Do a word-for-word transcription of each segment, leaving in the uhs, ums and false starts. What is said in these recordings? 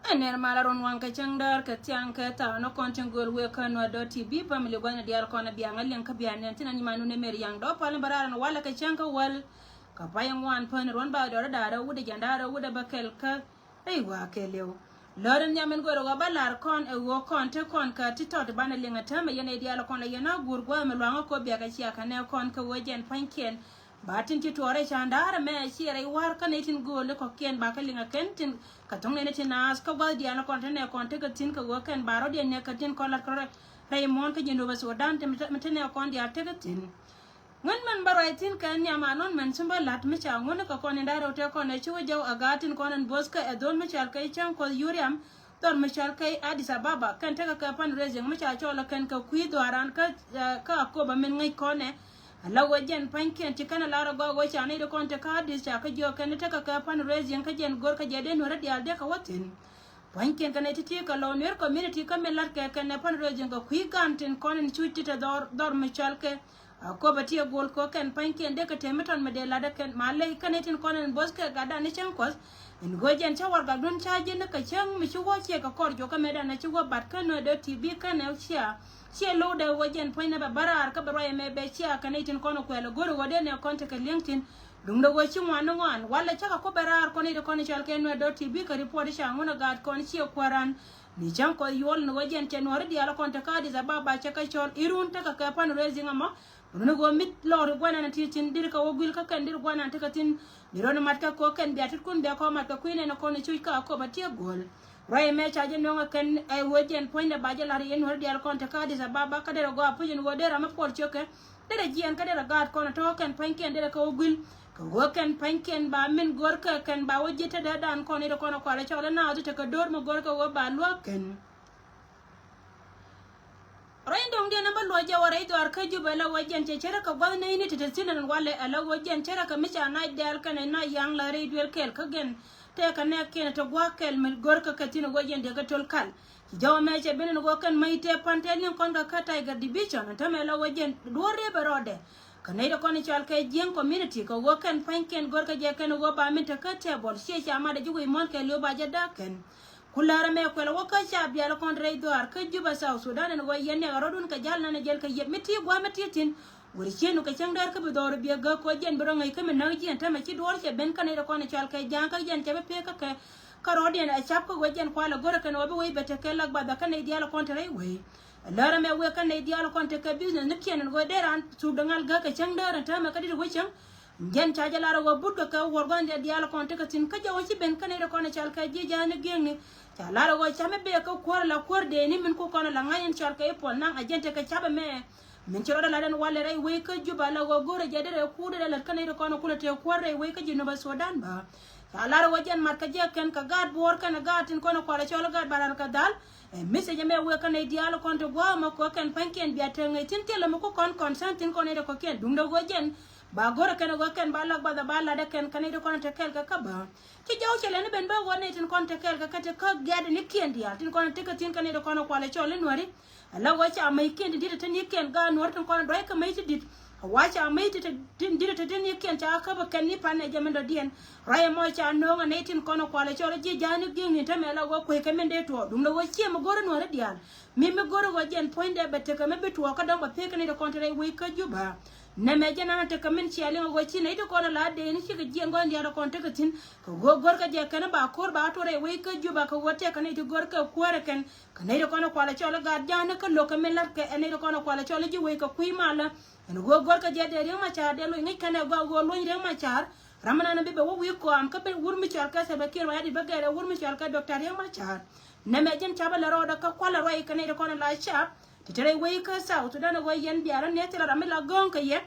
Ɛ nɛr mal a run waŋ kɛ cäŋ däär kɛ thiaŋ kɛ thaw ni kɔn tin gööl wëë kä Nuäär dot T V family gua̱thni diaal kɔn a biaŋ a liɛŋ kä biaŋ nɛn thin a nyiman wun ɛ mer yaŋ dɔ̱ pal ni bä raar ɛn walɛ kɛ cäŋ kä wäl. Kɛ pay ŋuan pän ruɔ̱n ba dɔr da̱rä wut ɛ jɛn da̱rä wut ɛ bä kɛl kä rɛy wa̱a̱ kɛɛliw. Lär in nhiam in go̱o̱rä ɣöö bä la̱r kɔn ɛ ɣöö kɔn te kɔn kä ti tɔt banɛ liŋ ɛ täämɛ yɛn ɛ diaal kɔn ɛ yɛn a guur gua̱a̱th mi luaŋä kɔ biak ɛ cia kɛ nɛ kɔn kä ɣöö jɛn pua̱nykiɛn. Ba tin ci tuɔɔr ɛ ca da̱a̱r ɛmɛ ɛ ciɛ rɛy wa̱a̱r kä nɛy tin gööl ɛ kɔkiɛn ba kɛ liŋ ɛ kɛn tin kɛ thoŋ nɛn ɛ tin naath kä gua̱th diaal kɔn te nɛ kɔn tekɛ thi̱n kɛ ɣöö kɛn ba rɔ̱diɛn nɛ kɛ tin kɔn la̱t kɛ rɛy muɔ̱ɔ̱n kä ji̱ nööbä Sudan te mi te nɛ kɔn diaal tekɛ thi̱n. Ŋän mɛn bä ruac thi̱n kɛ nhiam a nɔn mɛn cin bä la̱t mi ca ŋun kɛ kɔn in da̱rɛ wä tëë kɔn ɛ ci wä jɔw a gaat tin kɔn in bo̱th kɛ ɛ dho̱l mi cal kɛ cäŋ kuɔth yuriam dhɔr mi cal kɛ Addis Ababa kɛn tekɛ kɛ fundraising mi ca cɔl ɛ kɛn kɛ kui̱ dhɔaaran kä kä Akoba min ŋäc kɔn ɛ. Ala wä jɛn pa̱nykiɛn ci kɛn a lar a gɔaa wä ca nɛy di kɔn te kä Addis ca kä jiök kɛn tekɛ kɛ fundraising kä jɛn go̱r kä jɛ dee nuäri diaal dee kɛ wä thi̱n. Pua̱nykiɛn kɛnɛ ti̱ti̱ kɛ lɔ Nuer community kä min la̱t kɛ kɛnɛ fundraising kɛ kui̱ gan tin kɔn in cuc ti te dhɔr dhɔr mi cɔal kɛ Akoba ti a go̱o̱l kɔ kɛn pa̱nykiɛn dee kɛ temi tɔn mi dee lat ɛ kɛn ma ley kɛnɛ tin kɔn in bo̱th kɛ gatdan ni cäŋ kuɔth. In go̱o̱c jɛn cä warɛgakdun ca ji̱n ni kɛ cäŋ mi ci wä ciɛ kɛ kɔr juɔkä mëëdan a ci wä bat kä Nuäär dot T V kɛnɛ cia ciɛ lo̱w dee wä jɛn puɔ̱ny nɛ bɛ bä raar kä bɛ ruac ɛmɛ bɛ cia kɛnɛ tin kɔn kuɛl go̱r wä dee nɛ kɔn tekɛ li̱eŋ tin. Duŋdɛ ɣöö ci ŋuan ni ŋuan walɛ cä kɛ kuoth bɛ raar kɔn i̱ ti kɔn i̱ cɔal kɛ Nuäär dot T V kɛ report i̱ ca ŋun ɛ gaat kɔn ciɛ kuäran. Ni cäŋ kɔc yuɔl ni ɣöö jɛn cɛ nuɔ̱ɔ̱ri diaal kɔn te kä Addis Ababa cɛ kɛ cɔl i̱ run tekɛ kɛ fundraising ɛmɔ. Run i̱ ɣöö mi lɔɔr i̱ guanan ti tin dir kɛ wä guil kä kɛn dir guanan tekɛ thin. Ni run i̱ mat kɛ kɔ kɛn bia titkun bia kɔ mat kɛ kui̱ nɛn ɛ kɔn i̱ cuc kä Akoba tiɛ guɔl. Ruac ɛmɛ ca jɛ nööŋ ɛ kɛn ɛ ɣöö jɛn puɔ̱nydɛ ba jɛ la̱r yɛn nuɔ̱ɔ̱ri diaal kɔn te kä Addis Ababa kä derɛ gɔaa puc in ɣöö derɛ mi puɔl ciökɛ. Derɛ jiɛɛn kä derɛ gaat kɔn tɔ̱ kɛn pa̱nykiɛn derɛ kɛ wä guil. Kɛ ɣöö kɛn pa̱nykiɛn ba min gör kɛ kɛn ba wä ji̱ te dee dan kɔn i̱ te kɔn kualɛ cɔl i̱ naath te kɛ do̱r mi gör kɛ ɣöö ba luäk kɛn. Rɛy do̱ŋdiɛn ɛn bä luɔc jɛ wä rɛy dhuaar kä Jubɛ la wä jiɛn cɛ cärä kɛ gua̱th nɛy ni te te thi̱n ɛn walɛ ɛ la wä jiɛn cärä kɛ mi ca nac dɛɛl kɛnɛ nac yaŋ la rɛy duël kɛɛl kä gɛn. Tëëkɛ nɛɛkiɛn te gua̱a̱k kɛl mi gör kä kɛ thi̱n ɛ wä jiɛn dee kɛ töl kal. Ci jɔw ɛmɛ cɛ ben ɛn ɣöö kɛn mäc tëë pan tëë liŋ kɔn kɛ kä Tiger Division ɛn tämɛ la wä jɛn duɔ̱ɔ̱r riep ɛ rɔɔdɛ. Kɛ nɛy ti kɔn i̱ cɔal kɛ Jiɛŋ community kɛ ɣöö kɛn pa̱nykiɛn gör kä jɛ kɛn ɣöö ba min te kä table ciɛ ca mat ɛ ji̱ wi̱i̱ muɔ̱ɔ̱n kɛ li̱w ba jɛ da̱a̱k kɛn. Ku läär ɛmɛ kuɛl ɛ wä kä ca bial kɔn rɛy dhɔaar kä Juba South Sudan ɛn ɣöö yɛn niak ɛ rɔ̱dun kɛ ja̱l nan ɛ jɛl kɛ yɛp mi ti gua̱a̱m mi ti thi̱n. Wër cienu kɛ cäŋ däär kä bi dhɔr biɛ gäk kɔ jɛn bi rɔ ŋäc kä mi näk jiɛn tämɛ ci duɔ̱ɔ̱r cɛ ben kä nɛy ti kɔn i̱ cɔal kɛ ja̱a̱ŋ kä jɛn cɛ bi pek kä kɛ. Kä rɔɔdiɛn ɛ cap kä wec jɛn kualɛ go̱rɛ kɛn ɣɔɔ bi wec bɛ tekɛ lak bath kä nɛy diaal kɔn te rɛy wec. Lär ɛmɛ wek kä nɛy diaal kɔn tekɛ business ni kiɛn ɛn ɣöö dee raan thuk däŋal gäk kɛ cäŋ däär ɛn täämɛ kä dit wec cäŋ. Jɛn ca jɛ lar ɛ ɣöö but kɛ kɛ wuɔr gua̱n diaal kɔn tekɛ thi̱n kä jɛ wec ci ben kä nɛy ti kɔn ɛ cal kɛ ji̱ ja̱a̱n ni gi̱eŋni. Ca lar ɛ ɣöö ca mi bee kä kuäär la kuäär dee ni min ku kɔn ɛ la ŋa̱c ɛn cal kɛ i̱ puɔl naŋ ɛ jɛn tekɛ cap ɛmɛ. Min ci rɔɔdɛ lat ɛn walɛ rɛy wec kä Juba la ɣöö go̱rɛ jɛ derɛ kuur derɛ lät kä nɛy ti kɔn kulɛ tëë kuäär rɛy wec kä Jinubä Sudan bä. Ca lar ɣöö jɛn mat kä jɛ kɛn kɛ gaat buɔɔr kɛn ɛ gaat tin kɔn ɛ kualɛ cɔl ɛ gaat ba lar kɛ dhal. Ɛ message ɛmɛ wek kä nɛy diaal kɔn ti gua̱a̱ mɔ kɛ ɣöö kɛn pa̱nykiɛn bia te ŋäc thi̱n thilɛ mi ku kɔn concern thi̱n kɔn nɛy ti kɔ̱kiɛn duundɛ ɣöö jɛn ba go̱rɛ kɛn ɛ ɣöö kɛn ba lak bath ɛ ba lat ɛ kɛn kä nɛy ti kɔn te kɛɛl kɛ kä bä. Ci jɔw cɛ lɛn i̱ ben bä ɣöö nɛy tin kɔn te kɛɛl kɛ kä te kä gɛ̈t ni kiɛn diaal tin kɔn te kä thi̱n kä nɛy ti kɔn ɛ kualɛ cɔl i̱ nuäri. Ala wä ca mäc kiɛn ti di̱t ɛ te ni kiɛn gaat nuɔ̱r tin kɔn duac kä mäc ti di̱t. A wa ca mäc ti di̱t ɛ te te ni kiɛn ca käp ɛ kɛn ni pan ɛ jɛ min dɔ̱diɛn. Ruac ɛmɔ ca nööŋ ɛ nɛy tin kɔn ɛ kualɛ cɔl ɛ ji̱ ja̱a̱n ni gi̱i̱ŋ ni tämɛ la wä kuec kɛ min dee tuɔɔk duundɛ wä ciɛ mi go̱r ɛ nuɔ̱r ɛ diaal. Mi mi go̱r ɛ wä jɛn puɔ̱nydɛ bɛ tekɛ mi bi tuɔɔk kä dɔ̱ŋ bɛ pek kä nɛy ti kɔn te rɛy wec kä Juba. Nɛmɛ jɛn an tekɛ min cia liŋ ɛ wä ci nɛy ti kɔn ɛ la dee ni cikɛ jiɛn gua̱n diaal ɛ kɔn tekɛ thi̱n. Kɛ ɣöö go̱r kä jɛ kɛn ba ko̱r ba tuɔɔk rɛy wec kä Juba kɛ wä tëëkɛ nɛy ti go̱r kɛ kuäärɛ kɛn. Kɛ nɛy ti kɔn ɛ kualɛ cɔl i̱ gaat ja̱a̱n ni kä lo̱k kɛ min la̱t kɛ ɛ nɛy ti kɔn ɛ kualɛ cɔl i̱ ji̱ wec kɛ kui̱ malä. Ɛn ɣöö go̱r kä jɛ dee Riek Machar dee loc ŋi̱c kɛn ɛ gɔaa ɣöö luɔ̱ny Riek Machar. Ram mi nan bi bɛ wä wi̱i̱ kɔam kä bi wur mi cɔal kɛ Salva Kiir Mayardit bä gɛɛr ɛ wur mi cɔal kɛ Doctor Riek Machar. Nɛmɛ jɛn capä lɛ rɔɔdɛ kä kualɛ ruac kɛ nɛy ti kɔn ɛ la cap. Ti te rɛy wec kä South Sudan ɛ ɣöö yɛn biarä nɛy thilɛ ram mi la go̱o̱ŋ kɛ yɛ.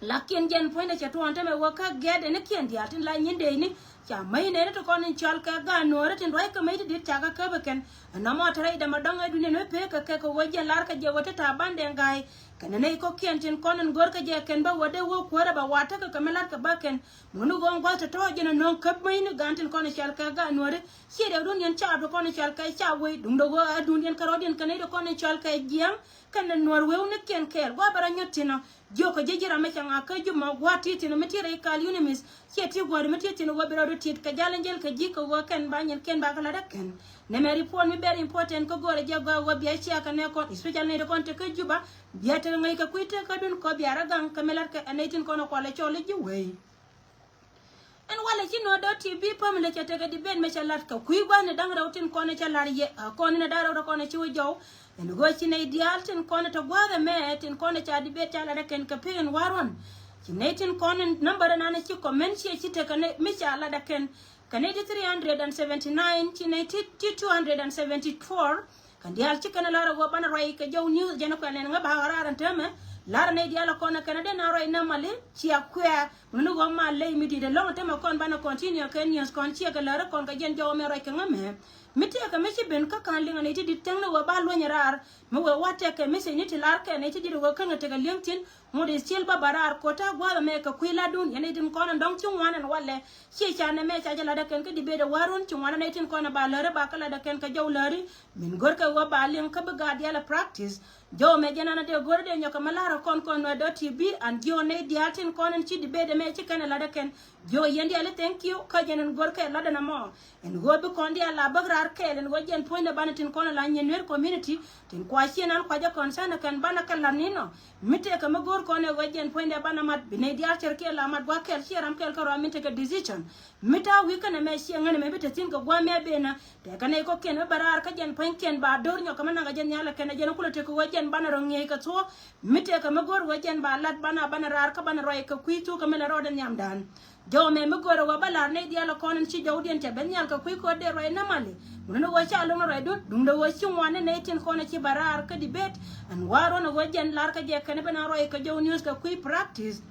Lakiɛn jɛn puɔ̱nydɛ cɛ tuɔɔn tämɛ wä kä gɛ̈t ɛn ikiɛn diaal tin la nyin dee ni. Ca mäc nɛɛni ti kɔn in cɔal kɛ gaat nuɔ̱ɔ̱ri tin ruac kä mäc ti di̱t ca kä käp ɛ kɛn. Ɛn nɔmɔ te rɛy dämɛ dɔ̱ŋ ɛ dunia ni wä pek kɛ kɛ kɛ wä jɛn lar kɛ jɛ wä ti ta̱a̱ bandɛ ga̱a̱c. Kɛn ɛ nɛy kɔ̱kiɛn tin kɔn in go̱r kä jɛ kɛn bä wä dee wä kuäärä bɛ wa̱a̱ tekɛ kɛ mi lar kɛ bä kɛn. Mun ni ɣöö gua̱th tɔ̱tɔ̱ jɛn ɛ nööŋ käp mäc ni gaan tin kɔn in cɔal kɛ gaat nuɔ̱ɔ̱ri. Ciɛ riɛkdun yɛn ca bi kɔn in cɔal kɛ ca wec duundɛ ɣöö ɛ duundiɛn kɛ rɔ̱diɛn kɛn nɛy ti kɔn in cɔal kɛ jiɛŋ. Kɛn ɛ nuɔ̱ɔ̱r weu ni kiɛn kɛɛl gua̱a̱ bɛ rɔ nyɔt thi̱n ɔ. Jiökɛ ji̱ ji̱ ram mi cɛ ŋa̱k kä Juma gua̱a̱r ti thi̱n mi ti rɛy kal UNMISS. Ciɛ ti gua̱a̱r mi ti thi̱n wä bi rɔɔdu tit kɛ jal in jel kɛ ji̱ kɛ ɣöö kɛn ba nyin kɛn ba kɛ lat ɛ kɛn. Nɛmɛ report mi very important kä go̱o̱rɛ jɛ gɔaa ɣöö bia cia kɛ nɛ kɔn, especially nɛy ti kɔn te kä Juba, bia tekɛ ŋäc kɛ kui̱ te kä dun kɔ bia rɔ gaŋ kɛ mi lat kɛ ɛ nɛy tin kɔn ɛ kualɛ cɔl i̱ ji̱ wei. Ɛn walɛ ci nuɔ̱t dɔ̱ ti bi pamilɛ cɛ tekɛ debate mɛ cɛ lat kɛ kui̱ gua̱thni da̱ŋ rɛw tin kɔn cɛ lat yɛ a kɔn in a da̱ŋ rɛw ti kɔn ci wä jɔw. Ɛn ɣöö ci nɛy diaal tin kɔn te gua̱a̱th ɛmɛ tin kɔn ca debate ca lat ɛ kɛn kɛ pek in wa̱r ɣɔn. Ci nɛy tin kɔn in number in an ci comment ciɛ ci tekɛ nɛy mi ca lat ɛ kɛn. Kɛ nɛy ti three hundred and seventy nine ci nɛy ti ti two hundred and seventy four. Kɛn diaal ci kɛn lar a ɣöö banɛ ruac kɛ jɔw news jɛn kuɛn ɛn ŋä ba ɣä raar ɛn täämɛ. Lar nɛy diaal a kɔn ɛ kɛn a den a ruac nɛ mali cia kuɛ. Ŋäni ɣöö mal ley mi di̱i̱t ɛlɔ̱ŋ täämɛ kɔn banɛ continue kɛ news kɔn ciɛ kɛ lär kɔn kɛ jɛn jɔw mɛ ruac kɛ ŋä mɛ. Mi tëëkɛ mi ci ben kä ka̱n liŋ ɛ nɛy ti di̱t thäŋ ni ɣöö ba luɔ̱ny raar. Mi wëë wa̱t tɛkɛ message ni ti lar kɛ nɛy ti di̱t ɣöö käŋɛ tekɛ li̱eŋ thi̱n. Ŋut is ciel bä bä raar ko̱t ta̱a̱ gua̱a̱th ɛmɛ kɛ kui̱ latdun yɛn nɛy tin kɔn ɛn dɔ̱ŋ ci ŋuan ɛn walɛ. Ciɛ ca nɛmɛ ca jɛ lat ɛ kɛn kä debate ɛ wa̱run ci ŋuan ɛ nɛy tin kɔn ɛ ba läri ba kä lat ɛ kɛn kɛ jɔw läri. Min görkɛ ɣöö ba liŋ kä bi gaat diaal ɛ practice. Jɔw mɛ jɛn an a dee go̱r dee nyɔk kɛ mɛ lar ɛ kɔn kɔn nuɛ dɔ̱ ti bi an jiö nɛy diaal tin kɔn ɛn ci debate ɛmɛ ci kɛn ɛ lat ɛ kɛn. Jiö yɛn diaal i̱ thank you kä jɛn ɛn görkɛ lat ɛn ɛmɔ. Ɛn ɣöö bi kɔn diaal la bäk raar kɛɛl ɛn ɣöö jɛn puɔ̱nydɛ banɛ tin kɔn ɛ la nyin nuer community. Tin kua ciɛ nan kua jɛ concern ɛ kɛn banɛ kɛ lat ni nɔ. Mi tëëkɛ mi go̱o̱r kɔn ɛ ɣöö jɛn puɔ̱nydɛ banɛ mat bi nɛy diaal cär kiɛ la mat gua̱a̱th kɛl ciɛ ram kɛl kä rɔa min tekɛ decision. Mi ta̱a̱ wi̱i̱ kɛnɛ mɛ ciɛ ŋänɛ mɛ bi te thi̱n kɛ gua̱a̱th mɛ benä. Tëëkɛ nɛy kɔ̱kiɛn mi bɛ raar kä jɛn pua̱nykiɛn ba do̱r nyɔk kɛ mi naŋ kɛ jɛn nhial ɛ kɛn ɛ jɛn kulɛ tekɛ ɣöö jɛn banɛ rɔ ŋi̱eec kɛ thuɔ̱ɔ̱. Mi tëëkɛ mi go̱o̱r ɣöö jɛn ba lat banɛ banɛ raar kä banɛ ruac kɛ kui̱ thuk kɛ mi lɛ rɔɔdɛ nhiamdan. Jɔw mɛ mi görɛ wä bä lar nɛy diaal ɛ kɔn in ci jɔwdiɛn cɛ ben nhial kɛ kui̱ ko̱r dee ruac nä mali. Mun ni wä ca lo̱ŋ ni ruacdun duundɛ wä ci ŋuan ni nɛy tin kɔn ɛ ci bä raar kä debate. Ɛn wa̱a̱ ruɔ̱n ɛ wä jɛn lar kä jɛ kɛn ben a ruac kɛ jɔw news kɛ kui̱ practice.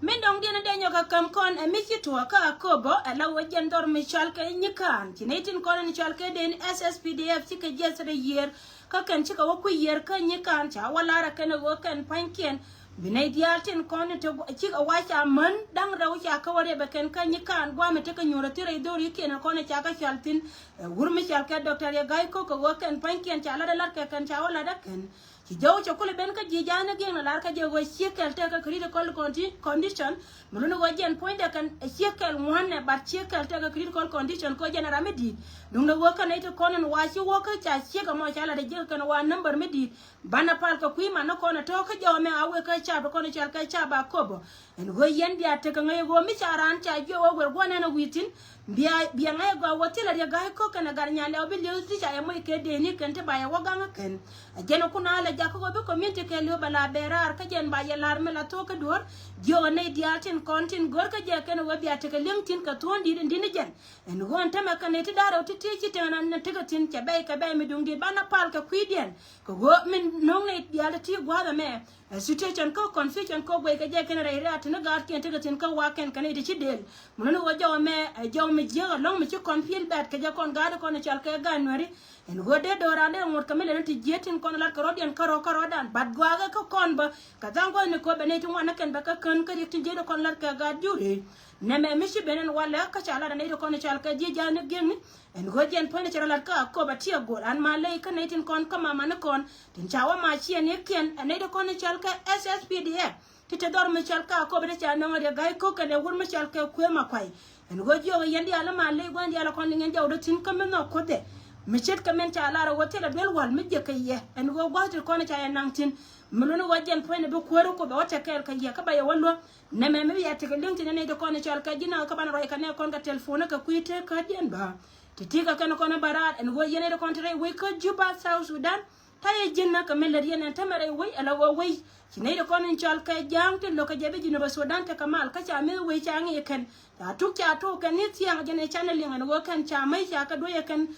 Min dɔ̱ŋ diɛn in dee nyɔk ɛ käm kɔn ɛ mi ci tuɔɔk kä Akobo ɛ la wä jɛn dhɔr mi cɔal kɛ Nyikaan ci nɛy tin kɔn in cɔal kɛ den S S P D F ci kɛ jiɛth rɛ yiër. Kä kɛn cikɛ wä kui̱ yiër kä Nyikaan ca wä lar ɛ kɛn ɛ ɣöö kɛn pua̱nykiɛn. Bi nɛy diaal tin kɔn in te cikɛ wac ca män da̱ŋ rɛw ca kä wä riɛp ɛ kɛn kä Nyikaan gua̱a̱mɛ tekɛ nyuur ɛ thil rɛy dho̱rikiɛn ɛ kɔn in ca kä cɔal thi̱n. Ɛ wur mi cɔal kɛ Doctor Yegai Kok ɛ ɣöö kɛn pua̱nykiɛn ca lat ɛ lat kɛ kɛn ca wä lat ɛ kɛn. Ci jɔw cɛ kulɛ ben kä ji̱ ja̱a̱n ɛ giɛŋ ɛ lar kä jɛ ɣöö ciek kɛl tekɛ critical condi- condition. Mi luni ɣöö jɛn puɔ̱nydɛ kɛn ɛ ciek kɛl ŋuan ɛ bat ciek kɛl tekɛ critical condition kɛ ɣöö jɛn ɛ ram mi di̱i̱t. Duundɛ ɣöö kɛn ɛ ti kɔn ɛn wa ci wä kä ca ciek ɛmɔ ca lat ɛ jiäk kɛn wa number mi di̱i̱t. Banɛ pal kɛ kui̱ man ni kɔn ɛ tɔ̱ kä jɔw ɛmɛ a wek kä cap kɔn ɛ cɔal kɛ cap Akobo. Ɛn ɣöö yɛn bia tekɛ ŋäc ɣöö mi ca raan ca jiök ɣöö wël gua̱n ɛn ɛ wi̱i̱ thi̱n. Bia bia ŋäc ɛ gɔaa wä thilɛ riɛk ga̱a̱c ko̱k kɛnɛ gat nyal lɛw bi li̱w thi̱ ca yɛ moc kɛ dee ni kɛn ti ba yɛ wä ga̱ŋ ɛ kɛn. Ɛ jɛn ɛ kun a lɛ jak kä ɣöö bi community kɛ li̱w bɛ la bɛ raar kä jɛn ba yɛ la̱r mi la thok kä duɔ̱ɔ̱r. Jiök ɛ nɛy diaal tin kɔn tin go̱r kä jɛ kɛn ɛ ɣöö bia tekɛ li̱eŋ thi̱n kɛ thuɔ̱ɔ̱ŋ di̱t in di̱t ni jɛn. Ɛn ɣöö ɛn tämɛ kɛn nɛy ti da̱r rɛw ti ti ci tɛn an nɛn tekɛ thi̱n cɛ bɛy kɛ bɛy mi duŋ di̱t banɛ pal kɛ kui̱diɛn. Kɛ ɣöö min no̱o̱ŋ nɛy diaal ti ti gua̱a̱th ɛmɛ. Ɛ situation kä confusion kä guɛy kɛ jɛ kɛn rɛy rɛ̈t ti ni gaatkiɛn tekɛ thi̱n kä wa̱a̱ kɛn kɛn i̱ ti ci del. Mun ni wä jɔw mɛ ɛ jɔw mi jiäk ɛlɔ̱ŋ mi ci kɔn pi̱el bɛ̈t kɛ jɛ kɔn gaat kɔn ɛ cɔal kɛ gaat nuɛri. Ɛn ɣöö dee do̱ran dee ŋot kɛ mi lɛn ti jiäk tin kɔn lat kɛ rɔ̱diɛn kärɔ̱ kärɔ̱dan bat gua̱a̱k ɛ kä kɔn bä. Kɛ tha̱a̱ŋ gua̱a̱k ni kɔ bɛ nɛy ti ŋuan ɛ kɛn bɛ kä kän kä riɛk tin jiäk dee kɔn lat kɛ gaat juri. Nɛmɛ mi ci ben ɛn walɛ kä ca lat ɛ nɛy ti kɔn ɛ cɔal kɛ jiäk ja̱a̱n ni giäkni. Ɛn ɣöö jɛn puɔ̱nydɛ cɛ rɔ lat kä Akobo ti a go̱r an ma ley kä nɛy tin kɔn kä mama ni kɔn. Tin ca wä ma ciɛ ni kiɛn ɛ nɛy ti kɔn in cɔal kɛ S S P D F. Ti te dhɔr mi cɔal kɛ Akobo ti ca nɔŋ riɛk ga̱a̱c ko̱k kɛnɛ wur mi cɔal kɛ kuëë ma kuay. Ɛn ɣöö jiök yɛn diaal ma ley gua̱n diaal kɔn liŋ ɛn jɔw dee thi̱n kä mi nhɔk kuoth dɛ. Mi ce̱t kɛ min ca lar ɛ ɣöö thilɛ duel wal mi jiäk kɛ yɛ. Ɛn ɣöö gua̱th ti kɔn ca yɛ naŋ thi̱n. Mi luni ɣöö jɛn puɔ̱nydɛ bi kuäär Akobo wä te kɛɛl kɛ yɛ kä ba yɛ wä luäk. Nɛmɛ mi bi yɛ tekɛ liŋ thi̱n ɛ nɛy ti kɔn in cɔal kɛ ji̱ naŋ kä banɛ ruac kɛ nɛ kɔn kɛ telephone kɛ kui̱ te kä diɛn bä. Ti ti kɛ kɛn kɔn in bä raar ɛn ɣöö yɛn nɛy ti kɔn ti rɛy wec kä Juba South Sudan. Ta̱yɛ ji̱n na kɛ mi lät yɛn ɛn tämɛ rɛy wec ala ɣöö wec. Ci nɛy ti kɔn in cɔal kɛ ja̱a̱ŋ ti lo̱k kɛ jɛ bi Jinubä Sudan tekɛ mal kä ca meth wec ca ŋi̱i̱c kɛn. Ca tuk ca tuk kɛn ni thia̱a̱ŋ jɛn ɛ canɛ liŋ ɛn ɣöö kɛn ca mäc ca kɛ duec ɛ kɛn.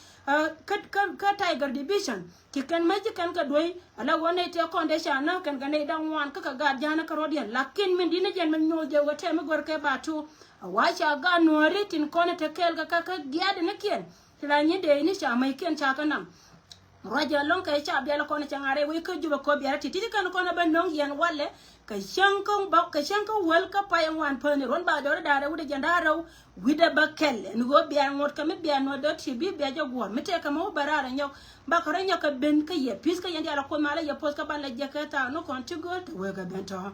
Kä kä kä Tiger Division ci kɛn mäc ci kɛn kɛ duec. Ala ɣöö nɛy tëë kɔn dee ca näk kɛn kɛ nɛy da̱ŋ ŋuan kä kɛ gaat ja̱a̱n kä rɔ̱diɛn lakin min di̱t ni jɛn min nyoth jɛ ɣöö tɛm mi gör kɛ ba tuk. A wa ca gaat nuääri tin kɔn in te kɛɛl kɛ kä kä gia̱a̱dɛ ni kiɛn. Ti la nyin dee ni ca mäc kiɛn ca kɛ naŋ. Ruacɛ lɔ̱ŋ kɛ ca biɛl kɔn cɛ ŋa̱r rɛy wec kä Jubɛ kɔ biɛl ti ti kɛn kɔn bä no̱ŋ yɛn walɛ. Kɛ cäŋ kä bä kɛ cäŋ kä wäl kä pay ŋuan päni ruɔ̱n ba dɔri da̱rɛ wi̱dɛ jɛn da̱rɛ wi̱dɛ bä kɛl ɛn ɣöö bia ŋot kɛ mi bia nuɔt dɔ̱ ti bi bia jɛ guɔ̱r mi tëëkɛ mi wä bä raar ɛ nyɔk. Bakɛ rɔ nyɔk kɛ ben kä yɛ pi̱th kä yɛn diaal ɛ kuoth malä yɛ poth kä ban lɛ jɛ kɛ thaak ni kɔn ti gööl te wee kɛ ben tɔ̱.